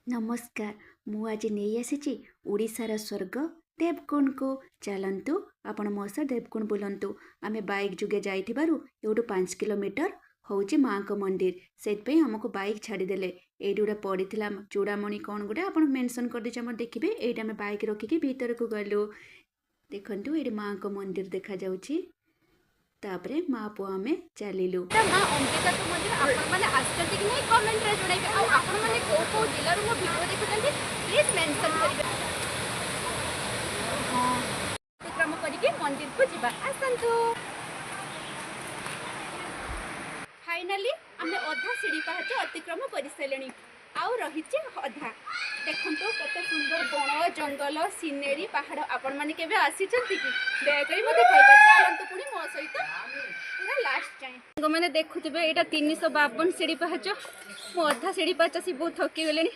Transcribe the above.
ନମସ୍କାର, ମୁଁ ଆଜି ନେଇ ଆସିଛି ଓଡ଼ିଶାର ସ୍ୱର୍ଗ ଦେବକୁଣ୍ଡକୁ। ଚାଲନ୍ତୁ, ଆପଣ ମୋ ସହ ଦେବକୁଣ୍ଡ ବୁଲନ୍ତୁ। ଆମେ ବାଇକ୍ ଯୋଗେ ଯାଇଥିବାରୁ ଏଇଠୁ 5 କିଲୋମିଟର ହେଉଛି ମାଆଙ୍କ ମନ୍ଦିର, ସେଇଥିପାଇଁ ଆମକୁ ବାଇକ୍ ଛାଡ଼ିଦେଲେ। ଏଇଠି ଗୋଟେ ପଡ଼ିଥିଲା ଚୂଡ଼ାମଣି କ'ଣ ଗୋଟେ, ଆପଣ ମେନସନ୍ କରିଦେଇଛି, ଆପଣ ଦେଖିବେ। ଏଇଠି ଆମେ ବାଇକ୍ ରଖିକି ଭିତରକୁ ଗଲୁ। ଦେଖନ୍ତୁ, ଏଇଠି ମାଆଙ୍କ ମନ୍ଦିର ଦେଖାଯାଉଛି। ତାପରେ ମା ପୁଅ ଆମେ ଚାଲିଲୁ। ମା ଅମ୍ବିକାଙ୍କ ମନ୍ଦିର ଆପଣମାନେ ଆସିଛନ୍ତି କି ନାହିଁ, କମେଣ୍ଟରେ ଜଣାଇବେ। ଆଉ ଆପଣମାନେ କୋଉ କୋଉ ଜିଲ୍ଲାରୁ ମୋ ଭିଡ଼ିଓ ଦେଖୁଛନ୍ତି, ପ୍ଲିଜ୍ ମେନସନ୍ କରିବେ। ଅତିକ୍ରମ କରିକି ମନ୍ଦିରକୁ ଯିବା, ଆସନ୍ତୁ। ଫାଇନାଲି ଆମେ ଅଧା ସିଢ଼ି ପାହାଚ ଅତିକ୍ରମ କରିସାରିଲେଣି, ଆଉ ରହିଛି ଅଧା। ଦେଖନ୍ତୁ, କେତେ ସୁନ୍ଦର ବଣ ଜଙ୍ଗଲ, ସିନେରୀ, ପାହାଡ଼। ଆପଣମାନେ କେବେ ଆସିଛନ୍ତି କି, ଦୟାକରି ମୋତେ କହିବେ। ଚାଲନ୍ତୁ ପୁଣି ମୋ ସହିତ ପୁରା ଲାଷ୍ଟ ଯାଏଁ। ସାଙ୍ଗମାନେ, ଦେଖୁଥିବେ, ଏଇଟା 352 ସିଢ଼ି ପାହାଚ। ମୁଁ ଅଧା ସିଢ଼ି ପାହାଚ ଆସି ବହୁତ ଥକି ଗଲେଣି।